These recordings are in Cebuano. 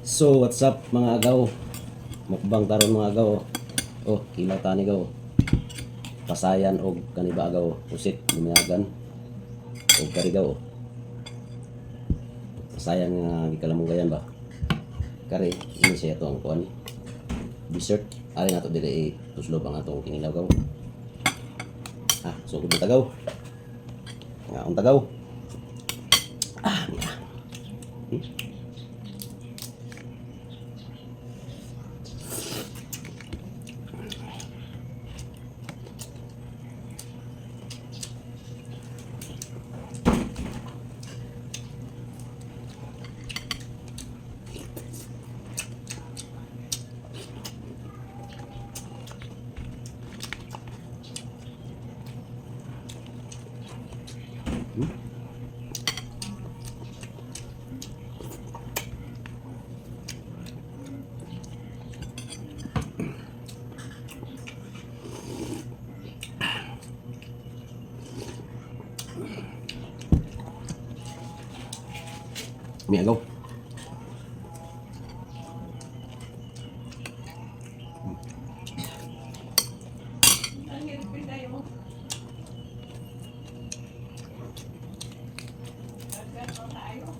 So, what's up, mga agaw? Mukbang taron, mga agaw. Oh, kilaw tani gaw. Pasayan og kani ba, agaw, pusit lumiagan. Og kari gaw. Pasayan nga gikalamunggayan ba. Kari ini siya to ang kuan. Dessert. Ari nato dili tuslob ang atong kinilaw gaw. Ah, sugod na tagaw. Nga ang tagaw. Ah, mira. Mi agaw. Ang hirap tayo. Nagkaroon tayo.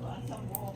Kuha sa buhok.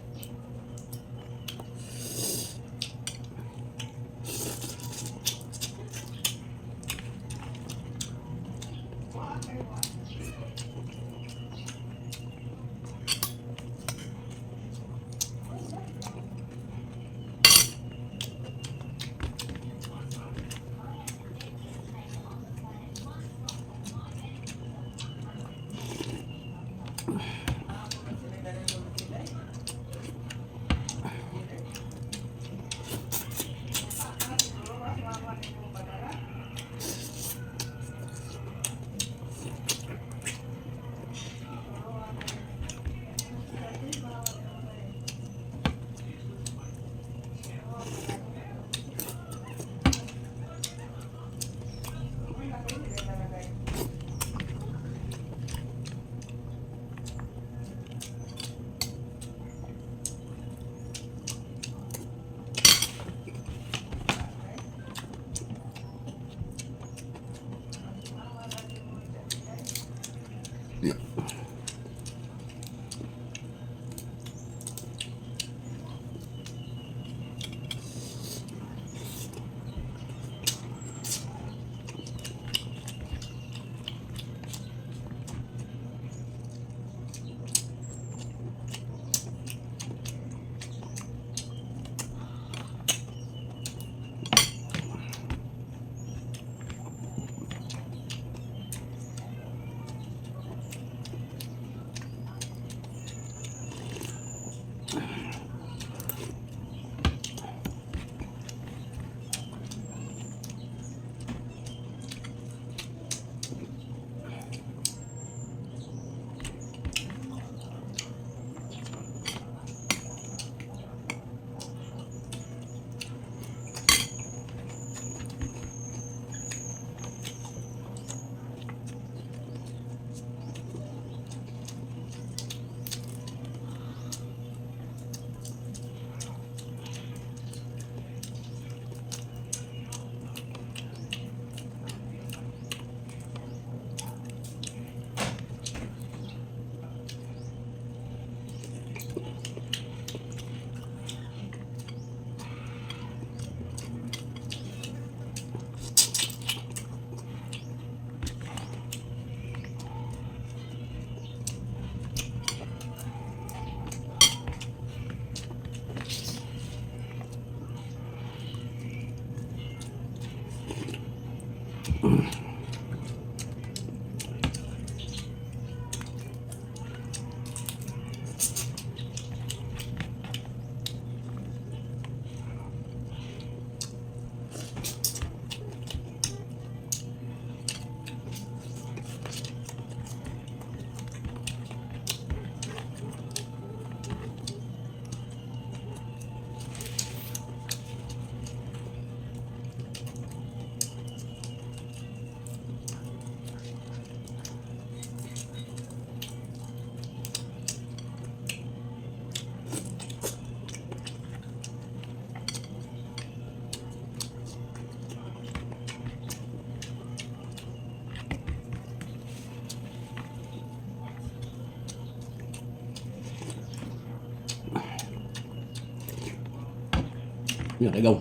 Yan, ikaw.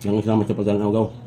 Yan, salamat sa pagdala, gaw.